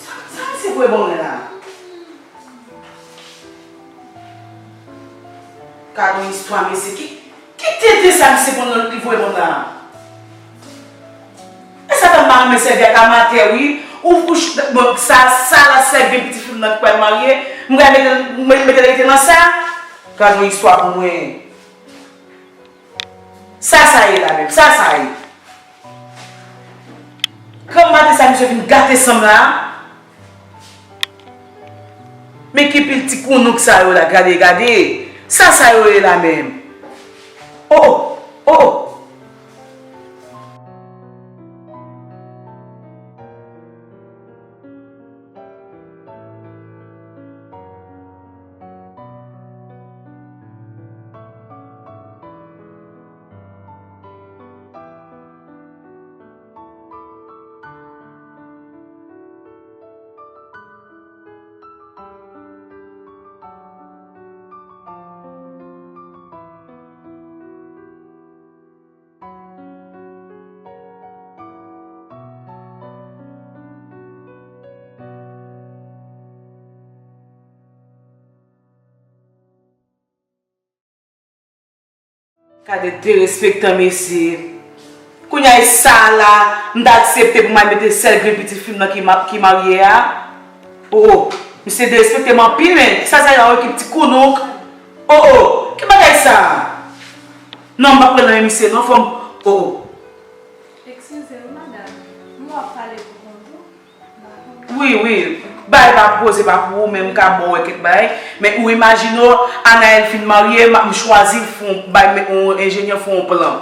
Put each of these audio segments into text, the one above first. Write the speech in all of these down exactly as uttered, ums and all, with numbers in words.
Sa, sa misye voye ban mwen la? Gad yon istwa, mesye. Ki, ki tenten sa misye pran nan li voye ban m la? E sa fè m pa renmen sèvi ak amatè, wi. Ou, ou, bon, sa, sa la sèvi yon pitit fi m nan ki pral marye. M pral mete, mete, mete l rete nan sa. Gad yon istwa pou mwen. Sa sa ye la menm? Sa sa ye? Granm maten sa misye vin gate san m la. Men ki pil ti kounouk sa yo la, gade, gade. Sa sa yo ye la menm? Oh, oh, oh, oh. Gade derespektan mesye. Kounye a e sa la, m ta aksepte pou m al mete sèl grenn pitit fi m nan ki ma-, ki marye a. Oh, oh, misye derespekte m anpil, men sa sa yo, ki ti kounouk. Oh, oh, ki bagay sa? Non, m p ap pran nan men misye non, fò m, oh, oh. Eskize m, madanm. M wè w ap pale pou kont ou. Wi, wi. Bay pa poze pa pou ou, men m ka ba w kèk bay. Men ou imajine w, Anaël fin marye, m ap, m chwazi l fè yon bay, men yon enjenyè fè yon plan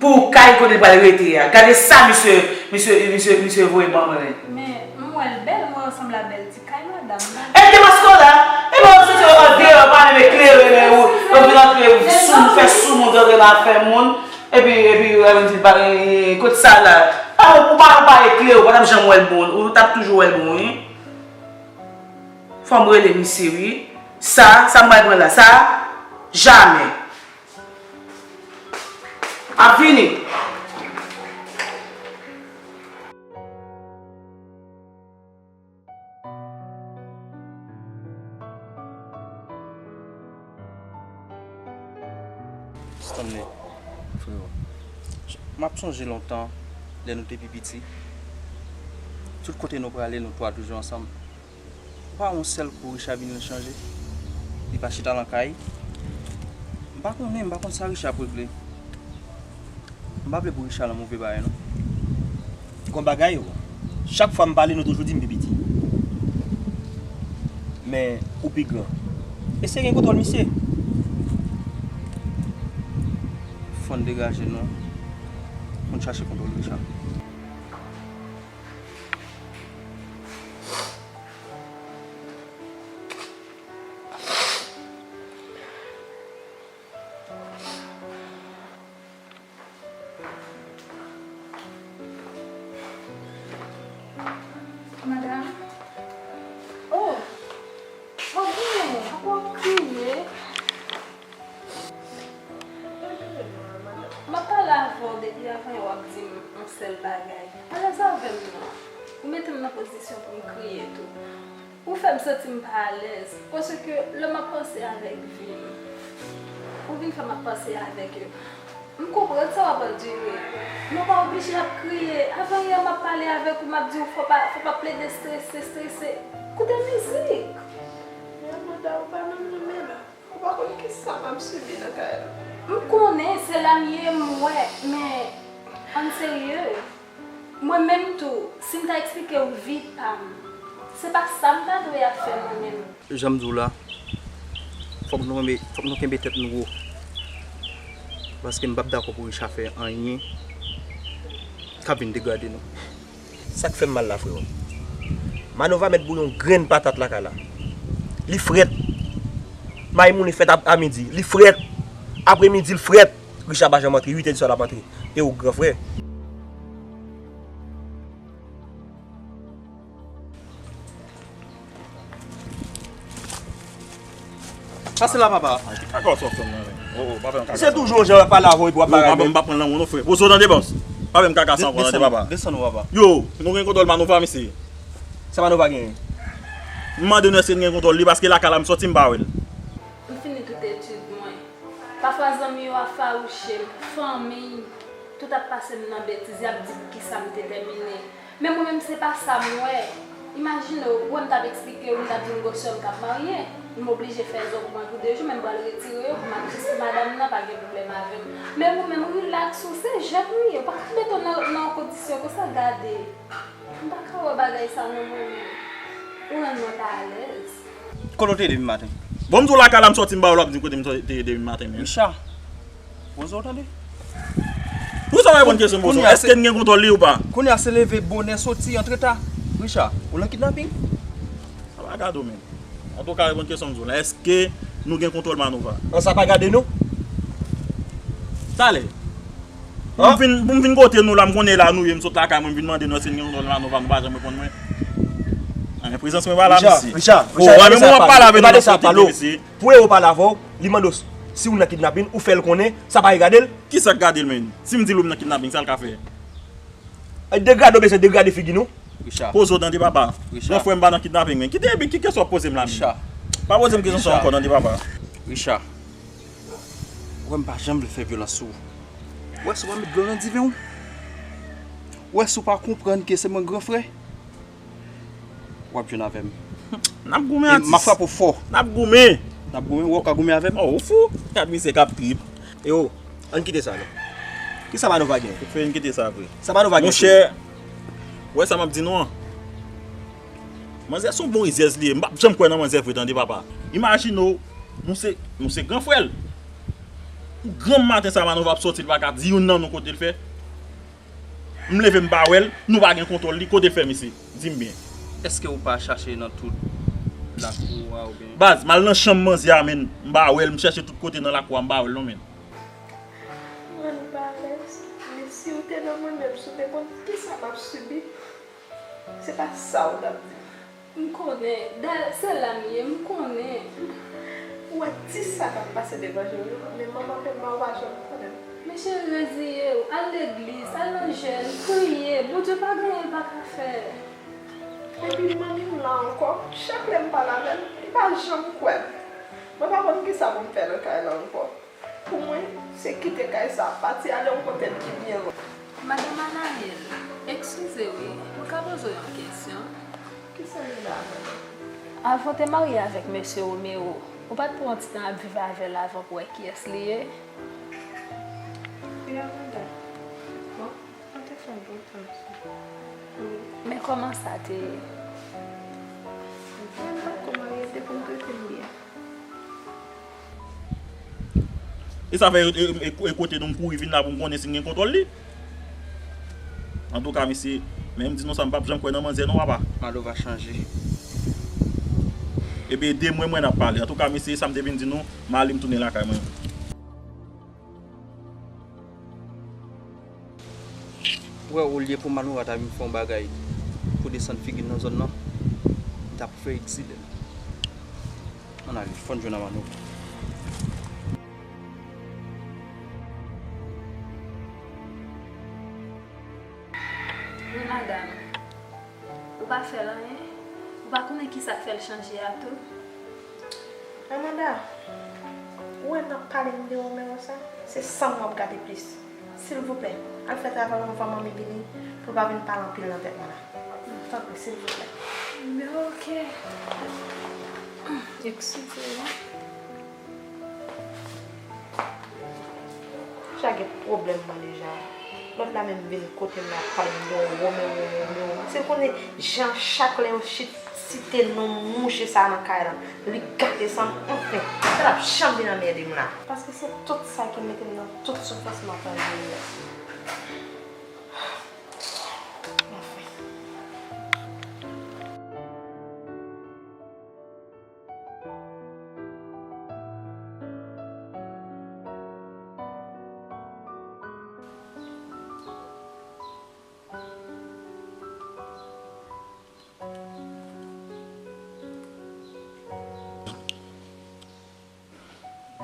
pou kay kote l pral rete a. Gade sa misye, misye, misye, misye voye ban mwen. Men m wè l bèl, m wè l sanble a bèl ti kay, madanm. E te maske w la? E bon, ou soti an deyò, pa menm eklere, men ou, ou vin antre sou, fè sou moun, antre nan afè moun. Epi, epi, ou vin di l pa gen, kot sa la? Pa, ou pa, ou pa eklere, ou pa t ap janm wè l bon, ou t ap toujou wè l bon, wi. Fò m rele misye, wi. Sa, sa m pral pran la, sa, jamè. Ap vini. Stanley, freo, m ap sonje lontan, lè nou te pi piti. Tout kote nou prale, nou twa toujou ansanm. Ou pa wè yon sèl kou Richard vin chanje? Li pa chita nan kay. M pa konnen, m pa konn sa Richard ap regle. M pa vle pou Richard nan move bagay, non. Gon bagay, chak fwa m pale, nou toujou di m pi piti. Men, ou pi gran. Eseye gen kontwòl misye. Fò n degaje nou. Fò n chache kontwòl Richard. Madanm. Oh! Bon, bon, bon, bon, kriye. Kounye a w ap di m yon sèl bagay. Alèz avè m non. Ou mete m nan pozisyon pou m kriye tou. Ou fè m santi m pa alèz. Paske lè m ap panse avèk vi m, ou vin fè m ap panse avèk yo. M konprann sa w ap andire. Men w pa oblije ap kriye. Avanyè m ap pale avèk ou, m ap di w fò pa, fò pa plede strese, strese. Koute mizik. Men Amanda, ou pa nan mwen menm. Ou pa konn kisa m ap sibi nan kay la. M konnen, se la m ye, m wè, men ann serye. Mwen menm tou, si m ta eksplike w vi pa m, se pa sa m ta dwe ap fè mwen menm. Jan m di w la, fòk nou kenbe, fòk nou kenbe tèt nou wo. Paske m p ap dakò pou Richard fè anyen k ap vin degrade nou. Sa k fè m mal la, freo? Manova mèt bouyi yon grenn patat lakay la. Li frèt. Mayi moun li fèt ap-, a midi. Li frèt. Apremidi, l frèt. Richard pa janm antre. Uit è di swa l ap antre. E ou gran frè. Pase la, papa. Kaka w sot fè m nan men. Oh, oh, pa fè m kaka. Se toujou yon jan w ap pale avè w epi w ap bagay menm. Papa, m pa pran lang ou non, frè. Poze w tande, bòs. Pa fè m kaka san w pran tande, papa. Desann ou, papa. Yo, nou gen kontwòl Manova, mesye. Sa Manova genyen? M mande nou èske n gen kontwòl li, paske lakay la m sòti m pa wè l. M fini tout etid mwen. Pafwa zanmi yo ap fawouche m, fanmi, tout ap pase m nan betiz, y ap di m kisa m detèmine. Men mwen menm se pa sa m wè. Imajine w, ou wè m t ap eksplike w, m t ap di w m gon sè m k ap marye. M oblije fè zòb mwen pou de jou, men m pral retire yo pou m al jis pou madanm nan pa gen pwoblèm avè m. Men ou menm, rilaks ou, se jèn ou ye. Ou pa ka mete w nan, nan yon kondisyon konsa, gade. M pa ka wè bagay sa non mwen menm. Ou rann mwen pa alèz. Kote w te ye depi maten? Bon, m di w lakay la m sòti m ba w, l ap di m kote m te ye depi maten menm. Richard, poze w tande. Poukisa w pa reponn kesyon m poze w? Èske n gen kontwòl li ou pa? Kounye a se leve bonè soti antre ta. Richard, ou nan kidnaping? Sa pa gade w menm. Antouka, reponn kesyon m di w la. Èske nou gen kontwòl Manova? An sa pa gade nou? Talè. Pou m vin, pou m vin kote nou la, m konnen la nou ye, m sot lakay mwen, m vin mande nou èske n gen kontwòl Manova, nou pa janm reponn mwen. A, men prezans mwen pa la, mesye. Richard, Richard, Richard, men mwen w ap pale avè nou nan kote, mesye. Pou Ero pale avè w, li mande w si w nan kidnaping, ou fè l konnen, sa pa regade l. Kisa k gade l, menm? Si m di l ou m nan kidnaping, sa l ka fè? Degrade w bezwen degrade figi nou. Richard. Poze w tande, papa. Richard. Gran frè m pa nan kidnaping, men. Kite epi ki kesyon w ap poze m la menm? Richard. Pa poze m kesyon sa ankò, tande, papa. Richard. Ou wè m pa janm vle fè vyolans sou ou. Ou wè si w pa met dlo nan diven w? Ou wè si w pa konprann ke se mwen gran frè? W ap jwenn avè m. N ap goumen, atis. E m ap frape w fò. N ap goumen. N ap goumen, ou wè w ka goumen avè m? Oh, ou fou? Gad misye k ap trip. E o, ann kite sa non. Kisa Manova gen? Ou fè n kite sa vre. Sa Manova gen? Monchè, ou wè sa m ap di nou an? Manzè se yon bon rizyèz li ye. M p ap janm kwè nan manzè vre, tande, papa. Imajine w, nou se, nou se gran frè l. Granm maten sa Manova ap sòti, l pa ka di youn nan nou kote l fè. M leve m pa wè l, nou pa gen kontwòl li, kote l fè, mesye? Di m byen. Èske ou pa chache nan tout lakou a oubyen? Baz, m al nan chanm manzè a, menn, m pa wè l, m chèche tout kote nan lakou a, m pa wè l non, menn. Mwen pa alèz, men si w te nan mwen menm, si w te konn kisa m ap sibi, se pa sa w t ap di m. M konnen, dayè se la m ye, m konnen. Ou wè ti sa k ap pase devan je w yo, men manman pèp mwen ou pa janm konnen. Men cheri, reziye w, al legliz, al nan jèn, priye, Bondye pa gen anyen l pa ka fè. Epi manmi m la ankò, chak lè m pale avè l, li pa janm kwè m. Mwen pa konn kisa pou m fè nan kay la ankò. Pou mwen, se kite kay sa, pati ale yon kote ki byen lwen. Madanm Anaèl, eskize wi, mwen ka poze w yon kesyon? Kisa w gen la, madanm? Avan w te marye avèk mesye Romero, ou pa t pran ti tan ap viv avè l avan pou w wè kiyès li ye? Wi, Amanda. Bon, nou te fè yon bon tan ansanm. Wi. Men kòman sa te ye? Mwen pa t ko marye, l te konn trete m byen. E sa fè e, e, e, e kote nou m kouri vin la pou m konnen si n gen kontwòl li. Antouka, mesye, men m di nou sa, m p ap janm kwè nan manzè non, papa. Malo va chanje. Epi de mwen, mwen n ap pale. Antouka, mesye, sa m te vin di nou, m ale m tounen lakay mwen. Ou wè, olye pou Manova ta vin fè yon bagay pou desann figi l nan zòn nan, li t ap fè egzile l. Ann ale, fò n jwenn a Manova. Madanm, ou pa fè l anyen? Ou pa konnen kisa k fè l chanje a tou? Amanda, ou wè n ap pale m de Romeo sa? Se san m w ap gade plis. Silvouplè, al fè travay w anvan manmi vini pou l pa vin pale anpil nan tèt mwen la. Tanpri, silvouplè. Men oke. Eskize wi. Deja gen pwoblèm mwen deja. Lòt la menm vin kote m la pale m de yon Romeo, Romeo, Romeo. Si l konnen jan chak lè yo chit site non mouche sa nan kay la, li gate san m, anfen, sa t ap janm vin anmède m la. Paske se tout sa ki mete m nan tout soufrans m ap pase yo. Anfen.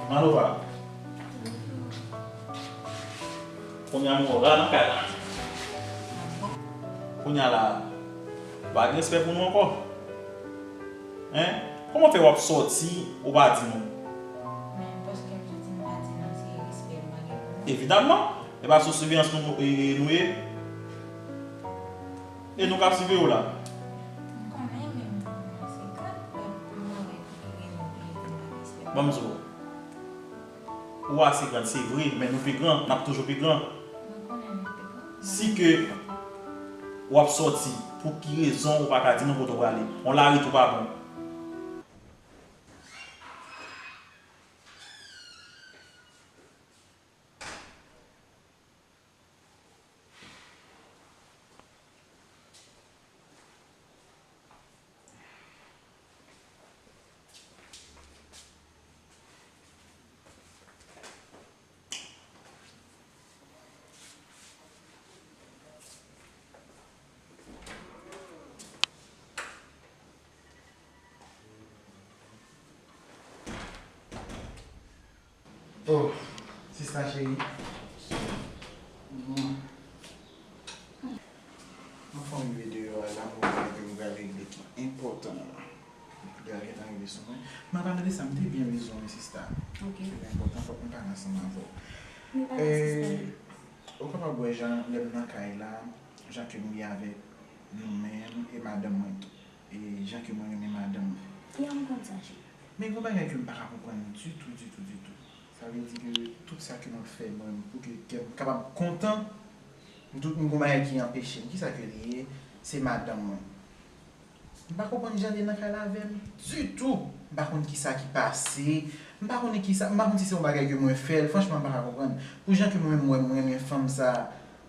Manova. Kounye a nou ra nan kay la. Kounye a la, ou pa gen respè pou nou ankò. Hein? Kòman fè w ap sòti, ou pa di nou? Men, paske m soti, m pa di nou, se respè m pa gen pou nou. Evidamman, e pa sou siveyans nou, nou, e, nou ye. E nou k ap siveye w la. M konnen, men m se gad, men m pa wè pou ki rezon pou yo di m pa gen respè. Ban m di w. Ou ase grann, se vre, men nou pi gran, n ap toujou pi gran. Si ke w ap sòti, pou ki rezon ou pa ka di nou kote w prale? On lari tou pa bon. Oh, sista cheri. Bon. Anfen, m rive deyò a la, m wè bagay ke m pral regle ki enpòtan la. Bagay gentan rive sou mwen. M ap pale de sa, m te byen bezwen w, sista. Ok. Li enpòtan, fòk m pale ansanm avè w. Ou kapab wè jan lè m nan kay la, jan ke m ye avèk nou menm e madanm mwen tou. E jan ke mwen renmen madanm mwen. Ya, m konn sa, cheri. Men gen yon bagay ke m pa ka konprann ditou, ditou, ditou. Sa vle di ke tout sa ke mwen fè mwen pou ke kè m kapab kontan, m tout, m gen yon bagay ki anpeche m. Kisa ke li ye? Se madanm mwen. M pa konprann jan li nan kay la avè m ditou. M pa konn kisa ki pase. M pa konnen kisa, m pa konn si se yon bagay ke mwen fè l. Franchman, m pa ka konprann. Pou jan ke mwen menm, mwen, mwen renmen fanm sa,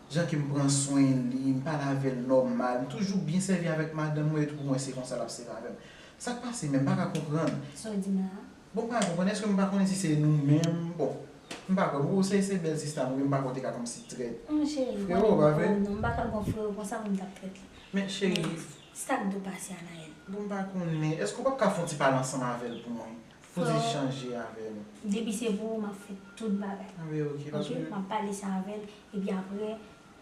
jan ke m pran swen li, m pale avè l nòmal, m toujou byen sèvi avèk madanm mwen, e tou pou mwen se konsa l ap sèvi avè m. Sa k pase menm, m pa ka konprann. Sa w di m la a? Bon, m pa ka konprann, èske m pa konnen si se nou menm? Bon, m pa kwè, bon, se, se bèl sista m, wi, m pa kwè w te ka kòmsi trèt. Non, cheri, frewo, pa vre? Non, m pa ka gon frewo konsa pou m t ap trèt li. Men, cheri. Men, sa k dwe pase, Anaël? Bon, m pa konnen, èske w p ap ka fè yon ti pale ansanm avè l pou mwen? Pou di chanje avè nou. Depi se pou ou, m ap fè tout bagay. Anben, ok, paske m ap pale sa avè l, epi apre,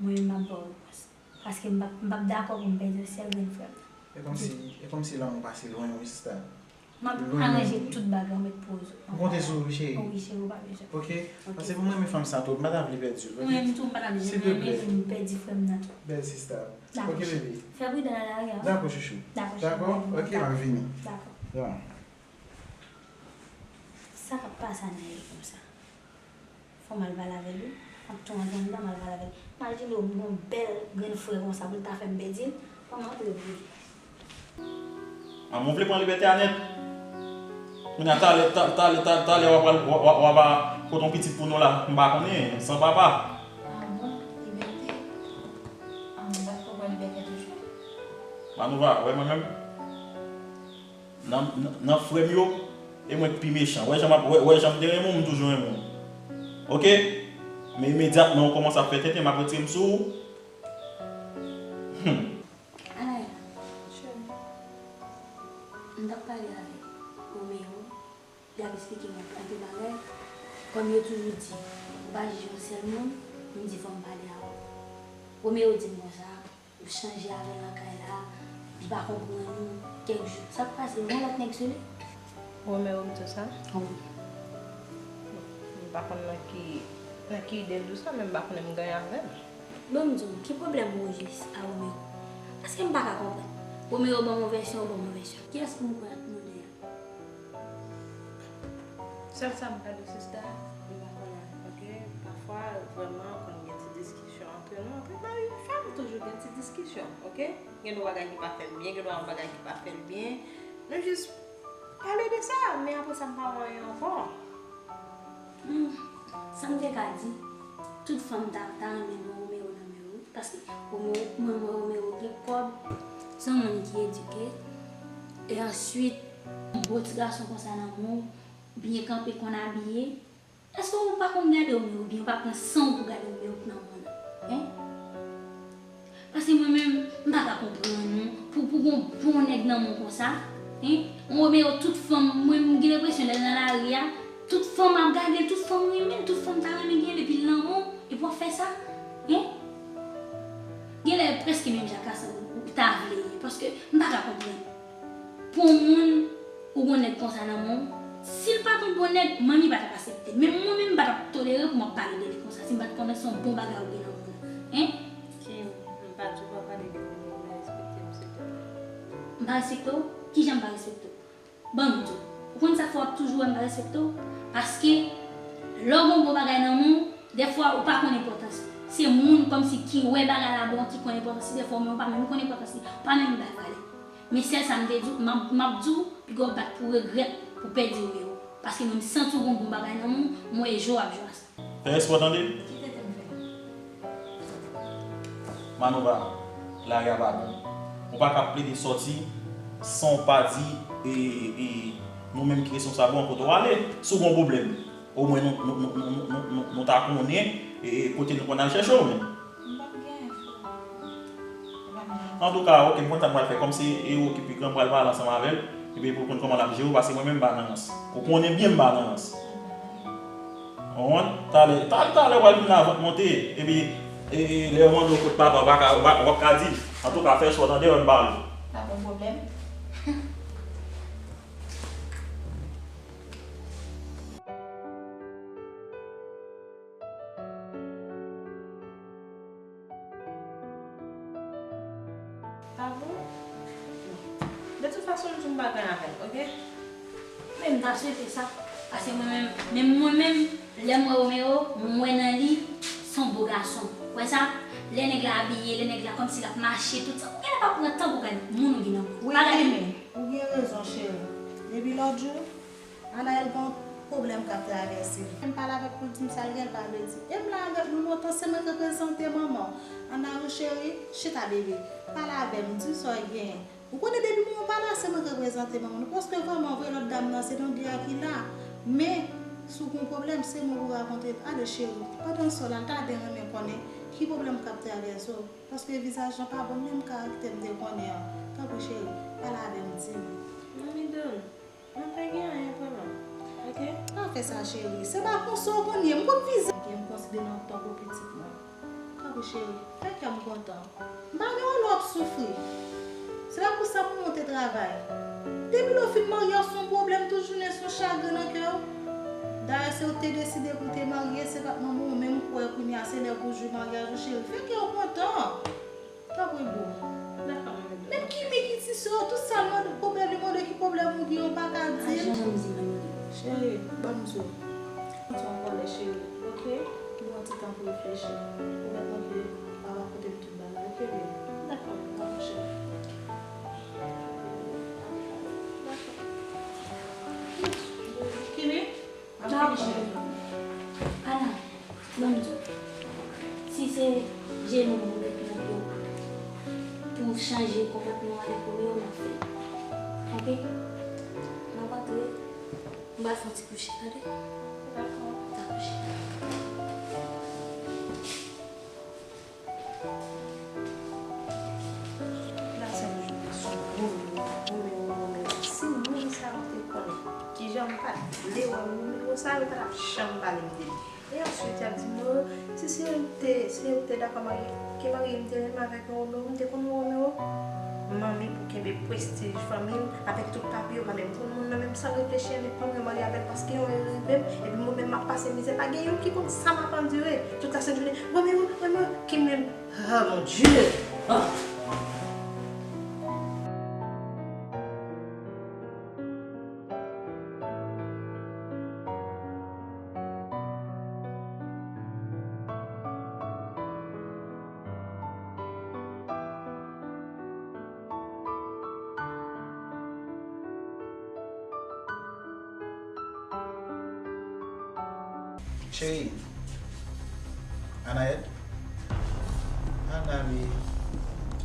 mwen menm m ap ba w repons. Paske m p ap, m p ap dakò pou m pèdi yon sèl grenn frè m nan. E kòmsi, e kòmsi lanmou pase lwen wi, sista. M ap aranje tout bagay, ou mèt poze w. M konte sou ou, cheri. Wi, cheri, ou pa bezwen. Ok? Paske mwen renmen fanm sa twòp, m pa ta vle pèdi l, ok? Mwen menm tou, m pa ta vle janm renmen pou m pèdi frè m nan tou. Bèl sista. Ok, bebe. Fè pridan nan lari a. Dakò, chouchou. Dakò, cheri. Dakò? Ok, m ap vini. Dakò. Sa k ap pase a Anaël konsa? Fò m al pale avè l, wi. M ap tou antre anndan, m al pale avè l. Imajine w, m gon bèl grenn frè konsa pou l ta fè m pèdi l. Fò m antre pou li. Manman, w vle pran libète a nèt? Kounye a, talè, ta-, talè, ta-, talè, w ap, w ap, w ap, w ap pote yon pitit pou nou la. M pa konnen, san papa. Ah bon? Libète? Ah, m pa t ko pran libète toujou. Manouva, w wè mwen menm? Nan, nan, nan frè m yo, e mwen k pi mechan. Wè jan m ap, wè, wè jan m te renmen w, m toujou renmen w. Ok? Men imedyatman ou kòmanse ap fè tenten, m ap retire m sou ou. Hum. Anaël. Cheri. M t ap pale avèk Romeo, li ap eksplike m anpil bagay. Kòm yo toujou di, ou pa jije yon sèl moun, m di fò m pale avè w. Romeo di m konsa, Chanje avè l nan kay la, li pa konprann ou, kèk jou. Sa k pase? Yon lòt nèg sou li? Romeo m di w sa? Wi. M pa konn nan ki, nan ki ide l di w sa, men m pa konnen m ganyan avè l. Bon, m di w, ki pwoblèm ou jis a Romeo? Paske m pa ka konprann. Romeo ban m yon vèsyon, ou ban m yon vèsyon. Kiyès pou m kwè nou de a? Sèl sa m ka di w, sista, m pa konnen, oke? Pafwa, vrèman, konn gen ti diskisyon antre nou. Antre mari ak fanm, toujou gen ti diskisyon, oke? Gen de bagay ki pa fè l byen, gen de bagay ki pa fè l byen. Nou jis pale de sa, men apre sa, m pa wè anyen ankò. Hmm, sa m te ka di, tout fanm ta, ta renmen gen Romeo nan men yo. Paske Romeo, mwen, mwen, Romeo gen kòb, se yon moun ki edike. E answit, yon bon ti gason konsa nan men w, byen kanpe, konn abiye. Èske ou pa konn gade Romeo, oubyen ou pa pran san w pou gade Romeo k nan men w? Hein? Paske mwen menm, m pa ka konprann ou. Pou, pou gon bon nèg nan men w konsa, hein? Yon Romeo, tout fanm, mwen, m gen lenpresyon lè l nan lari a, tout fanm ap gade l, tout fanm renmen l, tout fanm ta renmen gen l, epi l nan men w, epi w ap fè sa, hein? Genlè prèske menm jan ka sa ou, ou ta vle ye, paske m pa ka konprann. Pou yon moun, ou gon nèg konsa nan men w, si l pa t yon bon nèg, manmi pa t ap aksepte. Menm mwen menm, m pa t ap tolere pou m ap pale de li konsa, si m pa t konnen se yon bon bagay ou gen nan men w. Hein? Kim, m pa di w pa pale de Romeo, men respekte m, silvouplè. M pa respekte w? Kijan m pa respekte w? Ban m di w. Ou konn sa k fè w ap toujou wè m pa respekte w? Paske, lè w gen yon bon bagay nan men w, dèfwa ou pa konn enpòtans li. Se moun kòmsi ki wè bagay la bon, ki konn enpòtans li, dèfwa ou menm ou pa menm konn enpòtans li, ou pa menm bay valè. Men sèl sa m te di w, m ap, m ap di w, piga w bat pou regrèt, pou pèdi Romeo. Paske mwen m santi w gen yon bon bagay nan men w, m wè jwe w ap jwe a sa. Fè espò tande. Ki tenten m fè? Manova, lari a pa bon. Ou pa ka plede sòti san w pa di, e, e, nou menm ki responsab ou an kote w ale. Si w gen yon pwoblèm, omwen nou, nou, nou, nou, nou, nou, nou ta konnen, e, e, kote nou konn al chèche w menm. M p ap gen enfo. Antouka, oke, m konn sa m pral fè. Kòm se Ero ki pi gran, m pral pale ansanm avè l. Epi pou l konn kòman l ap jere w, paske mwen menm m pa nan rans. Ou konnen byen m pa nan rans. Ou konprann? Talè, ta-, talè w al vin la vant monte. Epi, e, e, lè yo mande w kot papa, w pa ka, w pa, w ap ka di. Antouka, fè espò tande, lè m pale. Pa gen pwoblèm. Pa vre? Non. De tout fason, m di w m pa gen avè l, oke? Men m ta swete sa. Paske mwen menm, menm mwen menm, lè m wè Romeo, m wè nan li, se yon bo gason. Ou wè sa? Lè nèg la abiye, lè nèg la kòmsi l ap mache, tout sa. Ou genlè pa pran tan pou gade moun ou gen nan men w. Wi, pa gade moun. Ou gen rezon, cheri. Depi lòt jou, Anaël gen yon pwoblèm k ap travèse. M pale avè l pou l di m sa l gen, l pa vle di. E m la avèk nou lontan, se mwen k reprezante manman w. Anaël cheri, chita bebe. Pale avè m, di m sa w genyen. Ou konnen depi manman w pa la, se mwen k reprezante manman nou. Paske vrèman vre, lòt dam nan, se nan de a ki la. Men, si w gen yon pwoblèm, se mwen pou rakonte l. Ale cheri, pandan se tan la, l ta byen renmen konnen ki pwoblèm k ap travèse w. Paske vizaj lan pa bon, menm karaktè m te konnen an. Tanpri cheri, pale avè m, di m. Manmi Doul, mwen pa gen anyen pou nou, oke? Pa fè sa, cheri. Se pa konsa w konn ye. M konn vizaj. Gen m konsidere w tankou pitit mwen. Tanpri, cheri, fè kè m kontan. M pa gen wè lè w ap soufri. Se pa pou sa m monte travay. Depi lè w fin marye, se yon pwoblèm tout jounen, se yon chagren nan kè w. Dayè, se ou te deside pou te marye, se pa t manman w menm ou kwè kounye a, se lè pou jou maryaj ou, cheri. Fè kè w kontan. Tanpri boo. Dakò, manmi. Menm Kimi ki ti sè w, tout sa l mande, pwoblèm li mande, ki pwoblèm ou gen, ou pa ka di l. A jan m di manmi. Cheri, ban m di w. Kontan ankò lè cheri, oke? Pran ti tan pou reflechi. Ou mèt montre papa kote m tout bagay, oke, bebe? Dakò, manmi. Dakò, cheri. Dakò. Kimi? Dakò. Ana, ban m di w, si se jenou pou w met nan pye w pou w chanje konpòtman w avèk Romeo, m ap fè l. Oke? M ap antre, m pral fè yon ti kouche, tande? Dakò. Dakò, cheri. Lasèn jounen sou Romeo, Romeo, Romeo. Si moun sa yo te konnen kijan m pa t vle wè Romeo sa, yo pa t ap janm pale m de li. E answit, y ap di m, "Oh, si se ou te, se ou te dakò marye, Marye, m te renmen avèk Romeo, m te konn Romeo. Manmi pou kenbe prestij fanmi m avèk tout papye yo, pa menm konn moun nan, menm san reflechi, annik pa m marye avè l paske yon erè rive m, epi mwen menm m ap pase mizè, pa gen youn ki konn sa m ap andire tout la sent jounen. Romeo, Romeo, ki menm, ah, mon Dieu! Ah! Cheri, Anaèd? Ana, wi.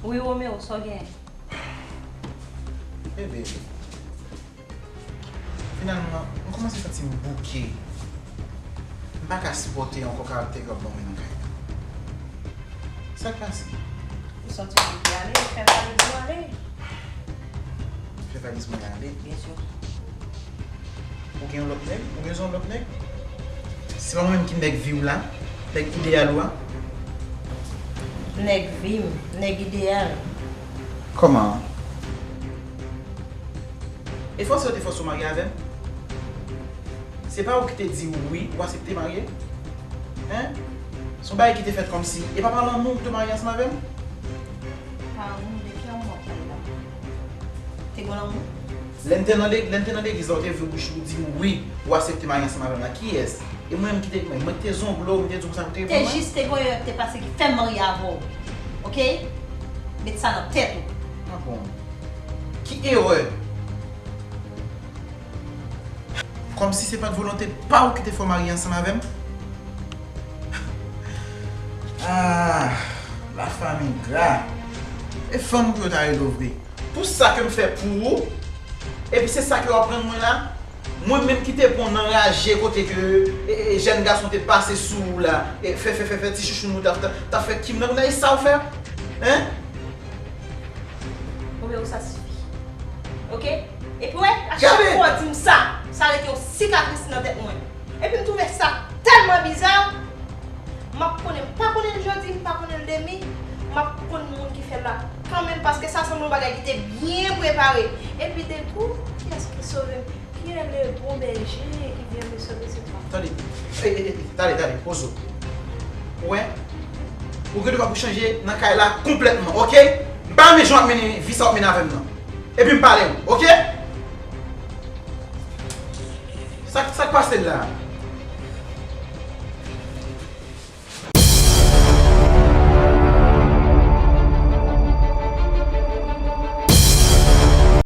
Wi, Romeo, sa w gen? Bebe, finalman, m kòmanse santi m bouke. M pa ka sipòte ankò karaktè ke w ap ban mwen nan kay la. Sa k pase? Ou santi w bouke ale, fè valiz ou ale. Fè valiz mwen ale? Byen si. Ou gen yon lòt nèg? Ou bezwen yon lòt nèg? Se pa mwen menm ki nèg vi w la? Nèg ideyal ou a? Nèg vi m, nèg ideyal. Kòman? E fòse yo te fòse w marye avè m? Se pa ou ki te di wi, ou aksepte marye? Hen? Se yon bagay ki te fèt kòmsi. E pa pa lanmou ou te marye ansanm avè m? Pa lanmou, de ki lanmou w ap pale la? Te gen lanmou? Lè n te nan le-, lè n te nan legliz la, ou te vre bouch ou di wi, ou aksepte marye ansanm avè m la. Kiyès? E mwen menm ki te, mwen, mwen ki te zongle w, mwen te di w konsa pou te reponn mwen? Te jis te gen yon erè ki te pase ki fè m marye avè w. Oke? Met sa nan tèt ou. Ah bon? Ki erè? Kòmsi se pa t volonte pa w ki te fè w marye ansanm avè m? Ah, lafanm engra. E fanm pou yo ta rele w vre. Pou sa ke m fè pou ou, epi se sa ke w aprann mwen la? Mwen menm ki te pran nan raje kote ke, e, e, jèn gason te pase sou ou la, e fè, fè, fè, fè ti chouchoun ou t ap, t ap, t ap fè Kim nan, e sa w fè? Hen? Romeo, sa sifi. Oke? Epi wè, a chak fwa w di m sa, sa rete yon sikatris nan tèt mwen. Epi m twouve sa tèlman biza, m ap konnen, m pa konnen l jodi, m pa konnen l demi, m ap konn moun ki fè l la kanmenm, paske sa sanble yon bagay ki te byen prepare. Epi de kou, kiyès ki sove m? Qui est le bon berger qui vient me sauver ce soir? Tande. Ey, ey, ey, tande, tande, poze w. Ou wè? Ou gen dwa pou chanje nan kay la konplètman, oke? M pa renmen jan w ap mennen vi sa w ap mennen avè m nan. Epi m pale w, oke? Sa, sa k pase la?